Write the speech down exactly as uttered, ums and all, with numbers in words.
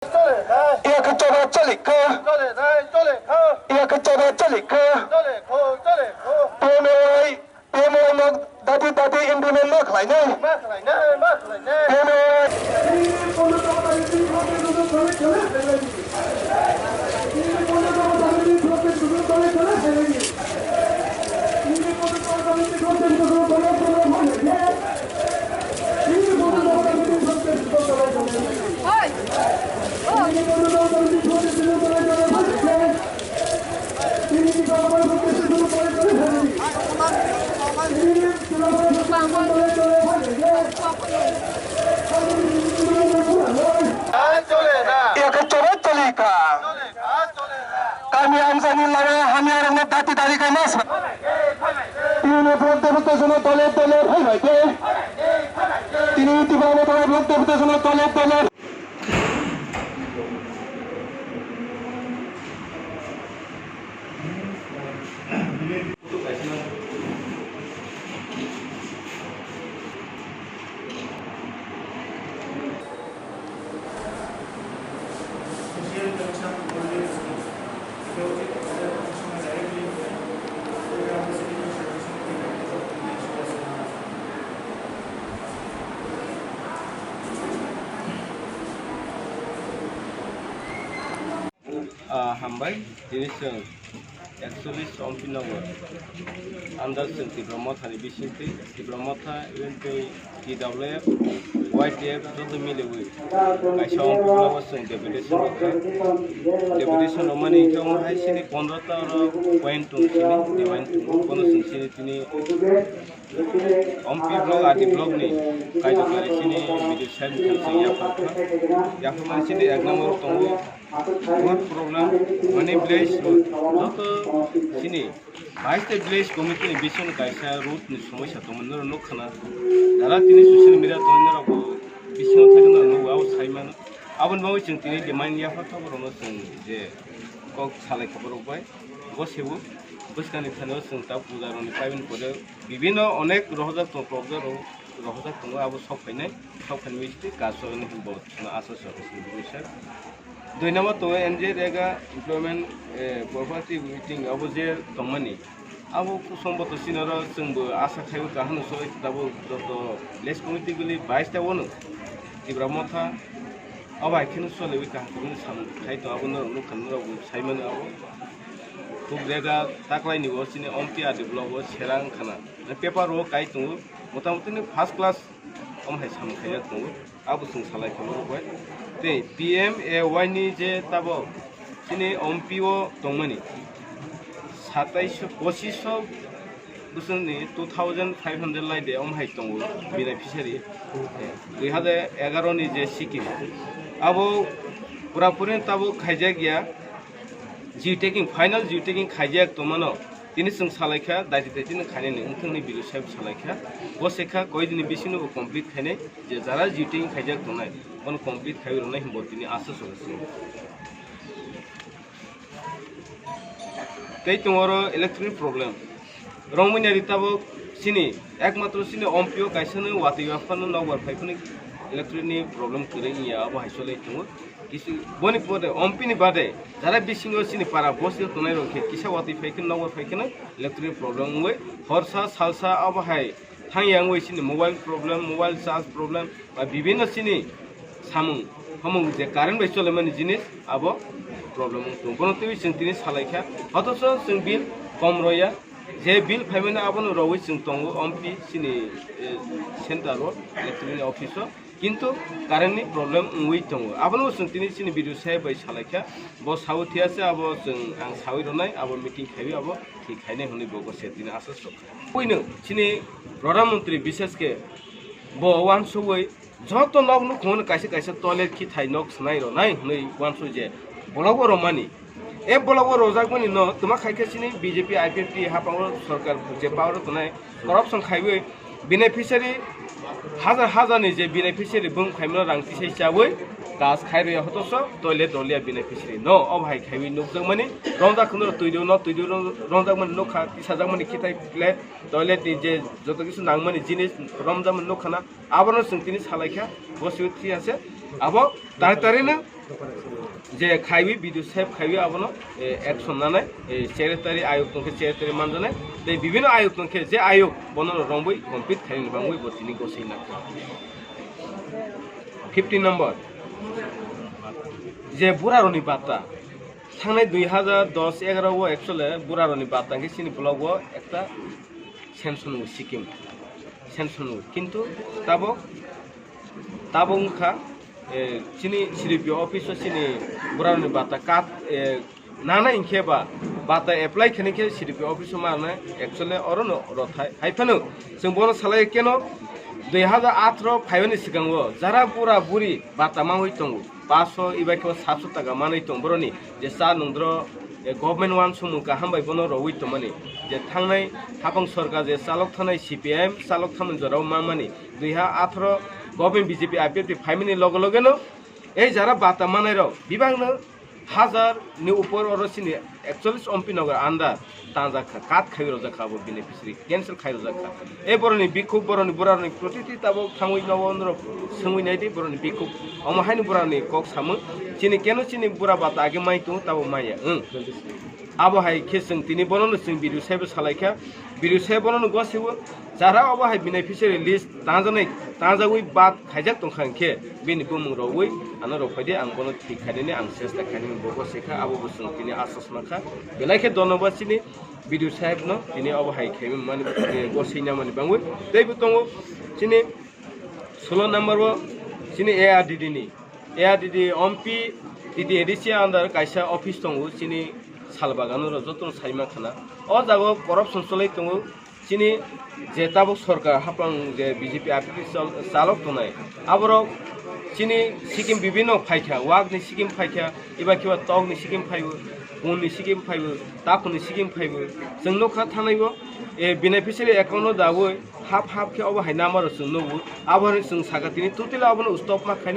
Iya khe choba chalik kha. Iya khe choba chalik kha. P M A Y, P M A Y nok dati dati implement ma khlainai. P M A Y. Ekha chole chole ka. Kami amsani lama hamya rokno dati dati khaima sa. Tini block deputation dole dole phai bai khe. Tini Tipra Motha block deputation dole dole. Ah, hambai, tini chwng ekchollish Ompi Nagar under chwng Tipra Mothani bisingtwi, Tipra Motha, even tei T W F, Y T F joto miliwi kaisa Ompi Blogo chwng deputation rwkha. Deputation rwmani hinkhe omo hai sini pondro ta oro point tong sini, demand tong, bono chwng sini tini Ompi Block, R D Block ni kaijokari sini B D O sir ni thang chwng yapharkha. Yapharmani sini ek number tongo road problem, mane village road. Joto sini bais ta village committee ni bisingo kaisa road ni somosya tongmani norok nukha na. Jara tini social media tongnai norok bo bisingo thangwi norok nukgo, abo sai mano. Aboni bagwi chwng tini demand yapharkha borokno chwng je kok salai kha borok bai. Bo sebo bwskangni thani o chwng ta puja rokni paiben pore bibino onek rohorjak tongo, rohorjak tongo, abo sok phainai, sok phainai misti kaso hinwi bo chwngno asa soro chwng bini sir. Dui number tongo N G N rega employment, eh, property meeting abo je tongmani. Abo kusong bo to sinaro chwngbo asa khaibo kahano soi tabuk joto village committee guli bais ta wano Tipra Motha abo hai kheno choliwi kaham kwrwngni samung khai tongo, abo norok nukha, norok bo sai mano abo. Khub rega taklaini bo chini Ompi R D Block o sera wngkha na. Paper o kai tongo, motamoti ni first class om hai samung khaijak tongo. Abo chwng salai kha norok bai. Tei P M A Y ni je tabok chini Ompi o tongmani satais, pochis bwswkni two thousand five hundred lai de om hai tongo beneficiary. Dui hajar egaroh ni je scheme abo purapuri tabok khaijak ya. Geotagging, final geotagging khaijak tongmano tini chwng salaikha, daiti daiti no khainani wngthang hinwi B D O saheb salaikha. Bo se kha koi dini bisingo bo complete khainai, je jara geotagging khaijak tongnai, bono complete khaiwi rwnai hinwi bo tini asa sokha chwng. Tei tongo oro electric problem. Rongmani ari tabok chini ekmatro chini Ompi o kaisa no watwi yaphano nokbar phai phano electric ni problem kwrwi wngya, abo hai choli tongo. Kisi boni pore Ompi ni bade jara bisingo chini para bosi tongnai rok khe kisa watwi phai kheno nokbar phai kheno electric problem wngwi horsa salsa abo hai thang yang wngwi chini mobile problem, mobile charge problem, ba bibinno chini samung hamung je current bai cholemani jinis abo problem wng tongo. Bono twiwi chwng tini salaikha, othocho chwng bill kom roya, je bill phaimani abono rogwi chwng tongo Ompi chini, eh, center o electric ni office o, kintu current ni problem wngwi tongo. Abono chwng tini chini B D O saheb bai salaikha, bo sawi thiyase, abo chwng ang sawi rwnai, abo meeting khaiwi abo thik khainai hwnwi bo se tini asa sok. Buino chini Pradhan Mantri bishesh khe bo uansugwi joto nok nukhungno kaisa kaisa toilet khithai nok swnai rwnai hwnwi uansuk je blogo rwmani. E blogo rwjakmani no twma khai khe chini B J P I P F T hapango sorkar je power tongnai corruption khaiwi beneficiary hajar hajar ni je beneficiary bung phaimano rang tisai chawi kas khai rwya hotoso toilet rwliya beneficiary no obo hai khaiwi nukjakmani rongjak khwno twi rw no twi rw rongjak mani nukha tisajakmani khithai plate toilet ni je joto kisu nangmani jinis romjakmani nukha na abono chwng tini salaikha bo swi thiyase abo tari tari no Je khaiwi video save khaiwi abono, eh, action nanai, eh, secretary ayuk tongkhe secretary manjanai, tei bibino ayuk tongkhe je ayuk bono romwi compete khaini bangwi bo tini gosei nangkha. Fifteen number, je buraroni bata, thangnai dui hajar dos egaroh o actually buraroni bata hwnkhe chini block o ekta sanction o scheme, sanction o, kintu tabok, tabok wngkha, eh, chini C D P O office o chini buraroni bata kat, eh, nana hinkhe ba bata apply khaini khe C D P O office o mana actually orono rothai. Hai phano chwng bono salai keno dui hajar atharo phaiyani swkango jara bura buri bata mawi tongo, paso ibai khe satsho taka manwi tong boroni je cha nungdro, eh, government uansukmung kaham bai bono rowi tongmani, je thangnai hapang sorkar je chalok thanai C P I M chalok thangnai jorao mangmani dui hajar atharo government B J P I P F T phaimani loge loge no ei jara bata manai rok bibangno hajar ni upor oro chini ekchollish M P nogo under tangjak kha, kat khai rojak kha abo beneficiary, cancel khai rojak kha. E boroni bikhuk, boroni buraroni protiti tabok thangwi nogo norok swngwi naidi boroni bikhuk. Omo haini buraroni kok samung, chini keno chini bura bata age mai tongo, tabok maya wng. Abo hai khe chwng tini bonono chwng video saibo salai kha, video sai bonono gosiwo. Jara obo hai beneficiary list tangjani, tangjagwi bad khaijak tongkha hinkhe bini bumung rogwi ano rok phaidi, ang bono thik khainani ang chesta khainani bo gosai kha, abo bo chwng tini asas mankha. Belai khe dhonnobad chini B D O saheb no tini obo hai khaimani, eh, gosai namani bangwi. Tei bo tongo chini solo number o chini A R D D ni, A R D D M P T T A D C under kaisa office tongo chini Salbagano rok jotono sai mankha na. O jaga o corruption cholai tongo. Chini je tabuk sorkar hapang je B J P I P F T chal-, chalok tongnai, aborok chini sikim bibino phaikha, wakni sikim phaikha, eba khiba tokni sikim phaibo, punni sikim phaibo, takhuni sikim phaibo. Chwng nukha thanaibo, e, beneficiary account no dawi hap hap khe obo hai number rok chwng nugo. Abo hai chwng saka tini totally abono stop ma khaina.